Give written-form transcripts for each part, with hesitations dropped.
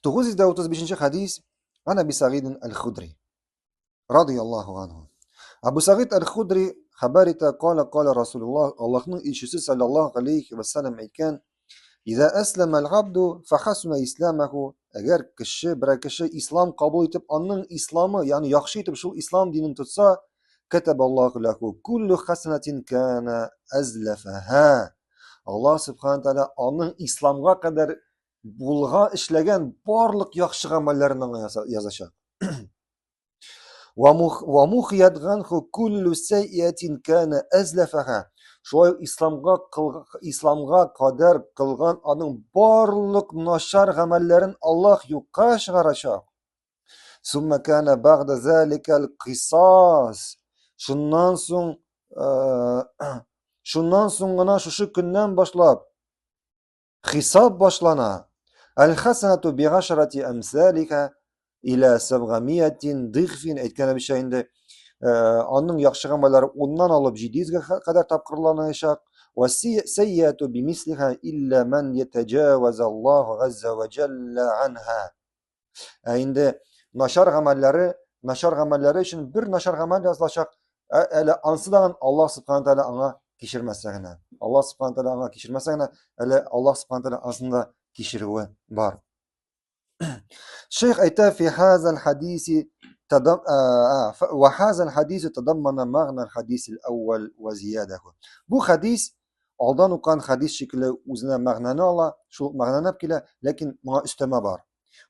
935 хәдис Ан Әби Сагид аль-Худри радияллаһу анху. Абу Сагид аль-Худри хәбәр итә, кала кала Расулуллаһ, Аллаһның илчесе саллаллаһу алейхи ва саллям әйткән: "Иза әсләмә аль-абду фахасуна исламаху" Әгәр кеше, берәр кеше ислам кабул итеп, аның исламы, ягъни яхшы итеп шул ислам динен тотса, катабаллаһу лаху куллу хасанатин кана азлафаха. Аллаһ субхана тааля аның исламга кадәр булга эшләгән барлык яхшы гамәлләрен аңа язачак. Шулай исламга исламга кадәр кылган аның барлык начар гамәлләрен Аллаһ юкка чыгарачак. Сумма кана бәгъдә заликал кисас. Шуннан соң шуннан соң гына шушы көннән башлап Хисап башлана. Әл-хасанату би'ашарати әмсалиха иля сәбгамиятин дыгфин әйткәнебезчә инде э, аның яхшы гамәлләре уннан алып 700 гә кадәр тапкырланачак. Ва сайяту бимислиха илля ман ятаҗаваза Аллаһу газза ва җалла анха. Ә инде начар гамәлләре, начар гамәлләре өчен бер начар гамәл язылачак, ә, әле ансы да Аллаһ субхана тәгалә аңа кичермәсә генә. Аллаһ субхана тәгалә аңа кичермәсә генә, әле Аллаһ субхана тәгалә ансын да кичерүе бар. Шейх әйтә, фи хазал хадиси تضم... وهذا الحديث تضمن معنى الحديث الأول وزياده. Бу хадис Алдан укыган хәдис шикелле үзенә мәгънәне ала, шул ук мәгънәне алып килә, ләкин моңа өстәмә бар.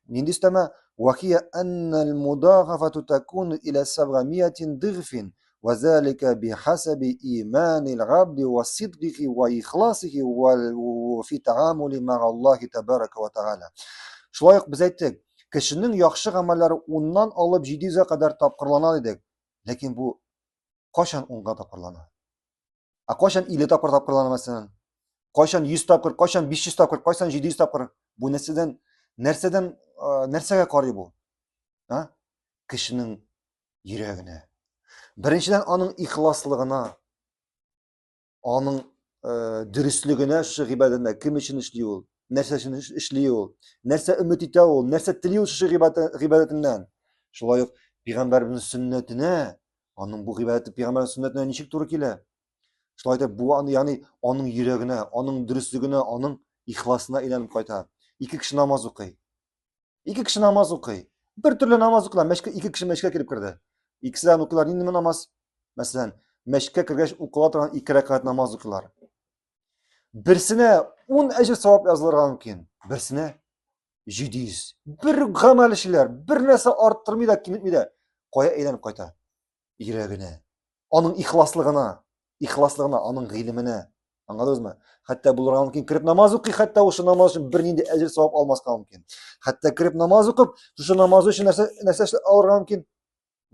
Нинди өстәмә? Вахия аннал мудагафату такуну иля сабгамиятин дигфин ва залика бихасаби иманил габди ва сидкихи ва ихласихи ва фи таамули мага Аллахи табарака ва тааля. Шулай ук без әйттек, кешенең яхшы гамәлләре уннан алып 700-гә кадәр тапкырлана дидек. Ләкин бу кайчан унга тапкырлана? Ә кайчан 50 тапкыр тапкырлана мәсәлән? Кайчан 100 тапкыр, кайчан 500 тапкыр, кайчан 700 тапкыр? Бу нәрсәдән, нәрсәдән, нәрсәгә карый бу? А? Кешенең йөрәгенә. Беренчедән аның ихласлыгына, аның дөреслегенә шушы гыйбадәтендә кем өчен эшли ул? Нәрсә өчен эшли ул? Нәрсә өмет итә ул? Нәрсә тели ул шушы гыйбадәтеннән? Шулай ук пәйгамбәребезнең сөннәтенә Аның бу гыйбадәте пәйгамбәр сөннәтенә ничек туры килә? Шулай итеп, бу аны, ягъни аның йөрәгенә, аның дөреслегенә, аның ихласына әйләнеп кайта. Ике кеше намаз укый. Ике кеше намаз укый. Бер төрле намаз укыйлар. Мәчкә ике кеше мәчкә килеп керде. Икесе дә укыйлар. Нинди намаз? Мәсәлән, мәчкә кергәч укыла торган ике рәкәгать намаз укыйлар. Берсенә 10 әҗер савап язылырга мөмкин. Берсенә 700. Бер гамәл эшлиләр, бер нәрсә арттырмый да, киметми дә. Кая әйләнеп кайта? Йөрәгенә. Аның ихласлыгына, ихласлыгына, аның гыйлеменә. Аңладыгызмы? Хәтта булырга мөмкин, кереп намаз укый, хәтта шушы намаз өчен бернинди әҗер савап алмаска мөмкин. Хәтта кереп намаз укып, шушы намаз өчен нәрсә нәрсә алырга мөмкин?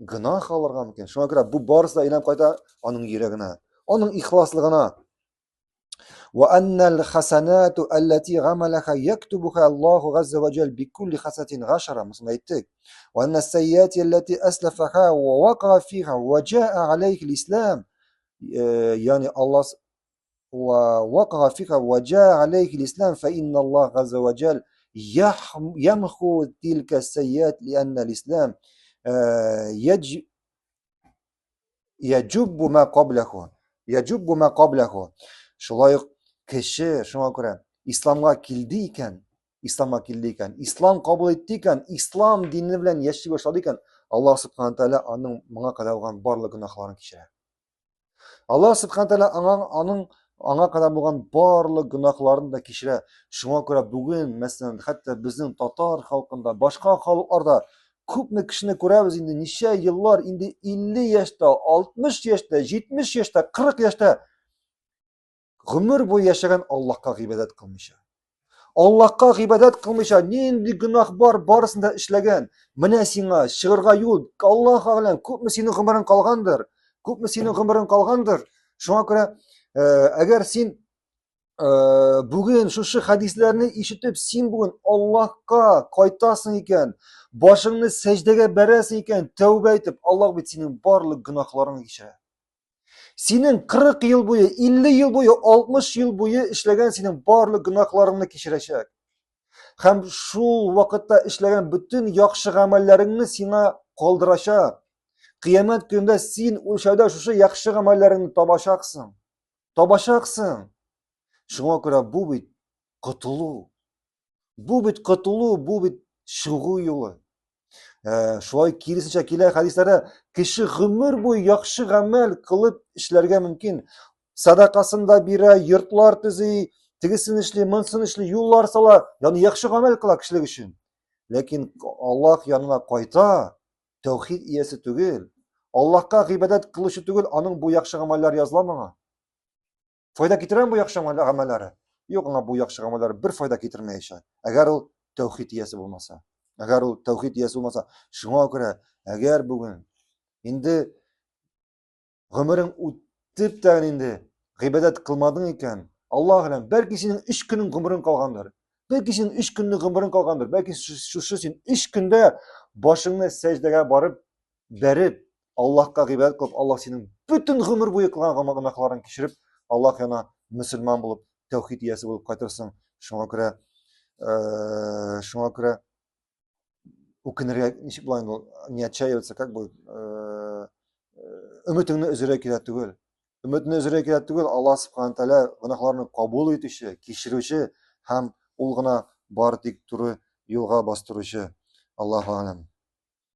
Гөнаһ алырга мөмкин. Шуңа күрә бу барысы да әйләнеп кайта аның йөрәгенә, аның ихласлыгына. وأن الحسنات التي عملها يكتبها الله عز وجل بكل حسنة عشرة مثل әйттек. وأن السيئات التي أسلفها ووقع فيها وجاء عليه الإسلام يعني الله ووقع فيها وجاء عليه الإسلام فإن الله عز وجل يمحو تلك السيئات لأن الإسلام Яҗуббу ма каблаху. Яҗуббу ма каблаху. Шулай ук кеше шуңа күрә исламга килде икән, исламга килде икән, ислам кабул итте икән, ислам дине белән яши башлады икән, Аллаһ субхана тәгалә аның моңа кадәр булган барлык гөнаһларын кичерә. Аллаһ субхана тәгалә аңа аның аңа кадәр булган барлык гөнаһларын да кичерә. Шуңа күрә бүген, мәсәлән, хәтта безнең татар халкында, башка халыкларда күпме кешене күрәбез инде ничә еллар, инде 50 яшьтә, 60 яшьтә, 70 яшьтә, 40 яшьтә гомер буе яшәгән Аллаһка гыйбадәт кылмыйча. Аллаһка гыйбадәт кылмыйча нинди гөнаһ бар, барысын да эшләгән. Менә сиңа чыгырга юл. Аллаһ әгъләм, күпме синең гомерең калгандыр, күпме синең гомерең калгандыр. Шуңа күрә, э, әгәр син Э, бүген шушы хәдисләрне ишетеп, син бүген Аллаһка кайтасың икән, башыңны сәҗдәгә бәрәсең икән, тәүбә итеп, Аллаһ бит синең барлык гөнаһларыңны кичерә. Синең 40 ел буе, 50 ел буе, 60 ел буе эшләгән синең барлык гөнаһларыңны кичерәчәк. Һәм шул вакытта эшләгән бөтен яхшы гамәлләреңне сиңа калдырачак. Кыямәт көнендә син үлчәүдә шушы яхшы гамәлләреңне табачаксың. Табачаксың. Шуңа күрә бу бит котылу. Бу бит котылу, бу бит чыгу юлы. Ә, шулай киресенчә килә хәдисләрдә, кеше гомер буе яхшы гамәл кылып эшләргә мөмкин. Садакасын да бирә, йортлар төзи, тегесен эшли, монысын эшли, юллар сала, ягъни яхшы гамәл кыла кешелек өчен. Ләкин Аллаһ янына кайта, тәүхид иясе түгел, Аллаһка гыйбадәт кылучы түгел, аның бу яхшы гамәлләр языла моңа. Файда китерәме бу яхшы гамәлләре? Юк, аңа бу яхшы гамәлләре бер файда китермәячәк. Әгәр ул тәүхид иясе булмаса. Әгәр ул тәүхид иясе булмаса, шуңа күрә, әгәр бүген инде гомерең үтеп тә инде гыйбадәт кылмадың икән, Аллаһ белән, бәлки синең өч көнең гомерең калгандыр. Бәлки синең өч көнлек гомерең калгандыр. Бәлки шушы син өч көндә башыңны сәҗдәгә барып бәреп, Аллаһка гыйбадәт кылып, Аллаһ синең бөтен гомер буе кылган гөнаһларың кичереп, Аллаһ янына мөселман булып, тәүхид иясе булып кайтырсың. Шуңа күрә, э, шуңа күрә үкенергә ничек була инде ул, не отчаиваться, как будет, э, өметеңне өзәргә кирәк түгел. Өметне өзәргә кирәк түгел, Аллаһ субхана тәгалә гөнаһларны кабул итүче, кичерүче һәм ул гына бары тик туры юлга бастыручы. Аллаһу алям.